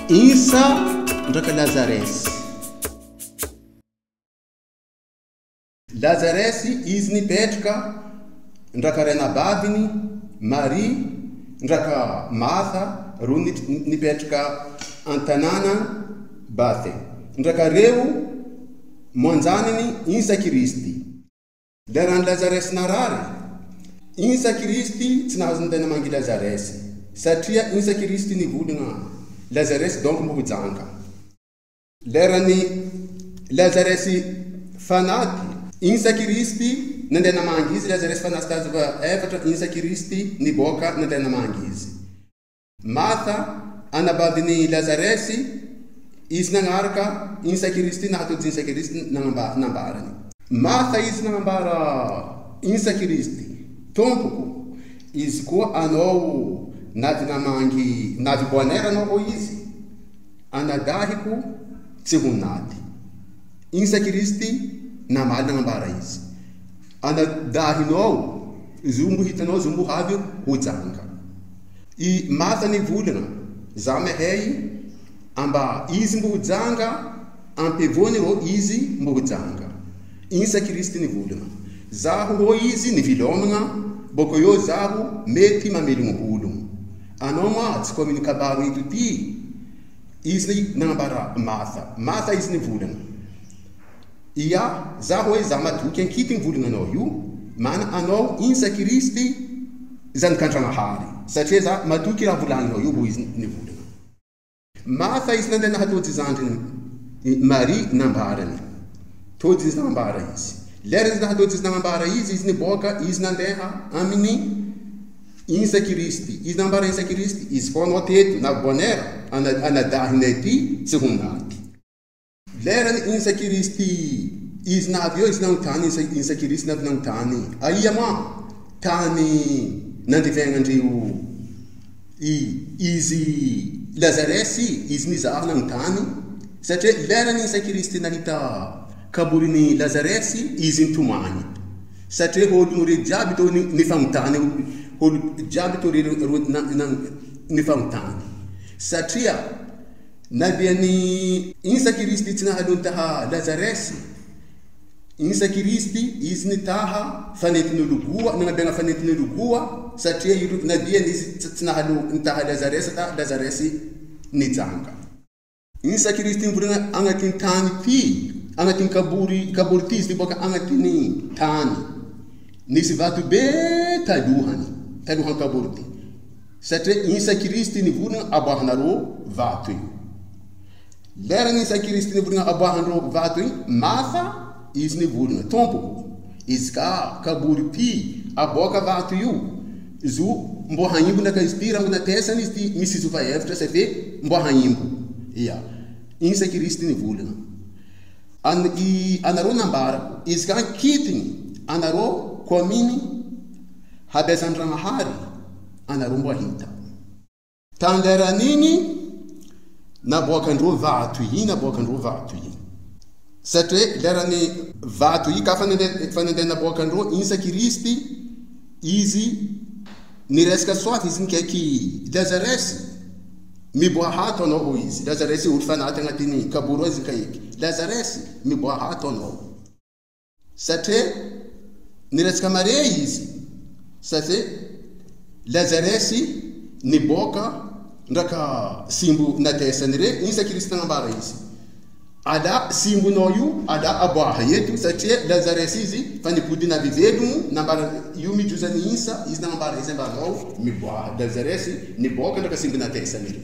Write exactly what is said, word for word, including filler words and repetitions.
Insa nraka Lazaresi. Lazaresi izi ni Petika nraka re anabavini Mari nraka Matha, ru ni, ni Petika antanana bate. Nraka reu mwanzani ni Insa Kirisiti. Lera ni Lazaresi na rare. Insa Kirisiti ti na nde na mangi Lazaresi. Satria Insa Kirisiti ni vulinga. Lazaresi donku mbuhu zanga. Lera ni Lazaresi fanati. Insa Kirisiti na nde na mangi izi. Lazaresi fanati tazi va efata Insa Kirisiti ni boka na nde na mangi izi. Matha, anabavini Lazaresi, izi na ngaraka Insa Kirisiti, na hatozi Insa Kirisiti na ngamba-, na ngambara ni. Matha izi na ngambara Insa Kirisiti. Tompuku, izi ko ano navi na mangi, navi bonera no ho izi. Ana dahi ku ti hu nati. Insa Kirisiti na mali na ngambara izi. Ana dahi no, zumbu hita no, zumbu havi hu zanga. I Matha ni vulinga, zame hei, amba izi mbuhu zanga, ampe voni ro izi mbuhu zanga. Insa Kirisiti ni vulinga. Zahu ho izi ni vilominga, boko yo zahu meti ma milingu hulumu. Ano ma ti kominika baru itu ti, izi na ngambara Matha. Matha izi ni vulinga. Ia, zahu e zama tu ken kiti ni vulinga no yu, mana ano Insa Kirisiti zan kantranga hari. Satria za matuki ra vulangi no yu, hu izi ni vulinga. Matha izi na nde na hatozi zandi ni, i Mari na ngambara ni. Tozi izi na ngambara izi. Lera izi na hatozi izi na ngambara izi, izi ni boka, izi na ndeha, amini, Insa Kirisiti. Izi na ngambara Insa Kirisiti, izi ko no tetu, na bonera, ana, ana dahi neti, ti hu nati. Lera ni Insa Kirisiti, izi na avio, izi na utani, Insa, Insa Kirisiti na avio na utani. Aia ma, tani, na nde venga nde u. I, izi Lazaresi, izi ni zahu na utani. Satria lera ni Insa Kirisiti na hita kaburi ni Lazaresi, izi ni tumani. Satria holu muri jabi to ni, ni fautani, holu jabi to ri, ru, na, na, ni fautani. Satria, na bia ni Insa Kirisiti ti na halu ntaha Lazaresi. Insa Kirisiti, izi ni taha, faneti ni lugua, na ngabenga faneti ni lugua, satria iru, na bia ni izi ti, ti na halu ntaha Lazaresi, ta Lazaresi ni zanga. Insa Kirisiti ni vulinga anga ti ni tani ti, anga ti ni kaburi, kaburi ti, izi ni boka anga ti ni tani. Ni izi vatu be taluhani, taluhani kaburi ti. Satria Insa Kirisiti ni vulinga abuahana ro vatu yu. Lera ni Insa Kirisiti ni vulinga abuahana ro vatu yu, Matha, izi ni vulinga. Tompuku, izi ka kaburi ti, aboka vatu yu. Zu, mboha imbu na ka izi ti, rangu na tesa ni izi ti, misi zu va eftra se fe, mboha imbu. Ia, Insa Kirisiti ni vulinga. An, i, ana ro nambara, izi ka kiti ni, ana ro komini, habesa nranga hari, ana ro mbohita. Tan lera ni ni, na boka nro vatu i, na boka nro vatu i. Satria lera ni vatu i, ka fanende, fanende na boka nro, Insa Kirisiti, izi, ni resi ka soati izi ni keki, Lazaresi, mi buaha tono ho izi, Lazaresi urfana tanga ti ni, kaburo izi ni keki, Lazaresi, mi buaha tono. Satria, ni resi ka marei izi. Satria, Lazaresi, ni boka, nraka simbu na tesa ni re, Insa Kirisiti na ngambara izi. Ada simbu no yu, ada abuaha yetu, satria, Lazaresi izi, fani pudi na vivedu, na ngambara yu mi juza ni Insa, izi na ngambara izi, na ngambara no, mi buaha, Lazaresi, ni boka, nraka simbu na tesa ni re.